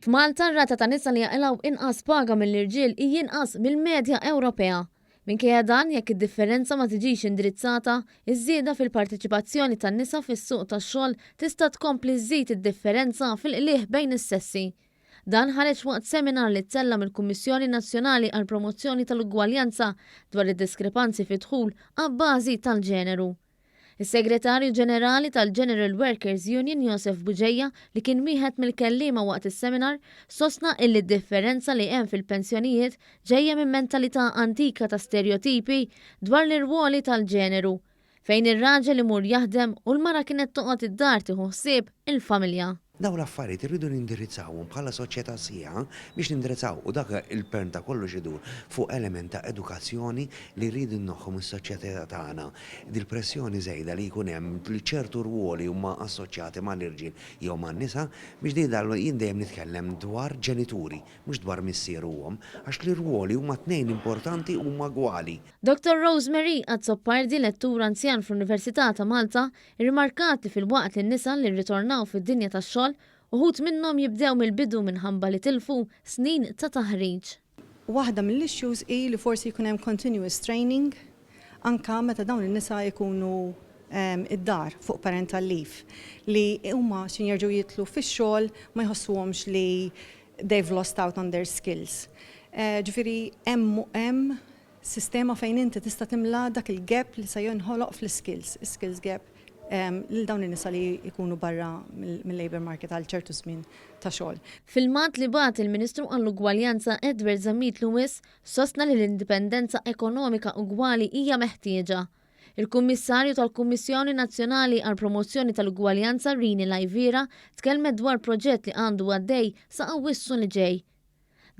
F'Malta r-rata ta' nisa li jaqilgħu inqas paga mill-irġiel hi inqas mill-medja Ewropea. Minkejja dan, jekk id-differenza ma tiġix indirizzata, iż-żieda fil-parteċipazzjoni tan-nisa fis-suq tax-xogħol tista' tkompli żżid id-differenza fil-qligħ bejn is-sessi. Dan ħareġ waqt seminar li ttella' mill-Kummissjoni Nazzjonali għall-Promozzjoni tal-Ugwaljanza dwar id-diskrepanzi fid-dħul abbażi tal-ġeneru. Is-Segretarju Ġenerali tal-General Workers Union Josef Bugeja, li kien wieħed mill-kelliema waqt is-seminar, sostna illi d-differenza li hemm fil-pensjonijiet ġejja minn mentalità antika ta' sterjotipi dwar l-irwoli tal-ġeneru, fejn ir-raġel imur jaħdem u l-mara kienet toqgħod id-dar tieħu ħsieb il-familja. Dawn l-affarijiet irridu nindirizzawhom bħala soċjetà sħiħa biex nindirizzaw u dak il-pern ta' kollox idur fuq element ta' edukazzjoni li rridu nneħħu mis-soċjetà tagħna dil-pressjoni żejda li jkun hemm li ċertu rwoli huma assoċjati mal-irġiel jew man-nisa biex di jien dejjem nitkellem dwar ġenituri mhux dwar missier u omm għax l-irwoli huma tnejn importanti u huma gwali. Dottor Rosemary Azzopardi, lettur anzjan fl-Università ta' Malta, Irrimarkat li filwaqt li n-nisa li rritornaw fid-dinja tax-xogħol, uħud minnhom jibdew mill-bidu minħabba li tilfu snin ta' taħriġ. Waħda mill-issues hi li forsi jkun hemm continuous training anke meta dawn in-nisa jkunu id-dar fuq parental leave li huma x'ħin jerġgħu jidħlu fix-xogħol ma jħossuhomx li they've lost out on their skills. Ġifieri hemm hemm Sistema fejn inti tista' timla dak il-gap li se jinħoloq fl-iskills, is-skills gap lil dawn in-nisa li jkunu barra mill-labour market għal ċertu żmien ta' xogħol. Filmat li bagħat il-Ministru għall-Ugwaljanza Edward Zammit Lewis sostna li l-indipendenza ekonomika ugwali hija meħtieġa. Il-Kummissarju tal-Kummissjoni Nazzjonali għall-Promozzjoni tal-Ugwaljanza Rini Laiviera tkellmet dwar proġett li għandu għaddej sa Awwissu li ġej.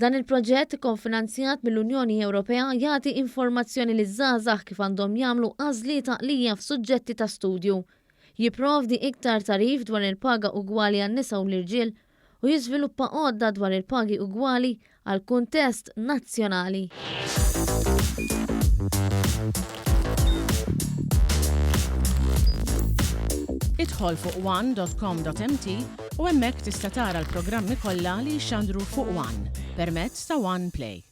Dan il-proġett, ikkonfinanzjat mill-Unjoni Ewropea, jagħti informazzjoni liż-żgħażagħ kif għandhom jagħmlu għażliet għaqlija f'suġġetti ta' studju, jipprovdi iktar tagħrif dwar il-paga ugwali għan-nisa u l-irġiel u jiżviluppa għodda dwar il-pagi ugwali għall-kuntest nazzjonali. Idħol fuq one.com.mt u hemmhekk tista' tara l-programmi kollha li jixxandru fuq One permezz ta' One Play.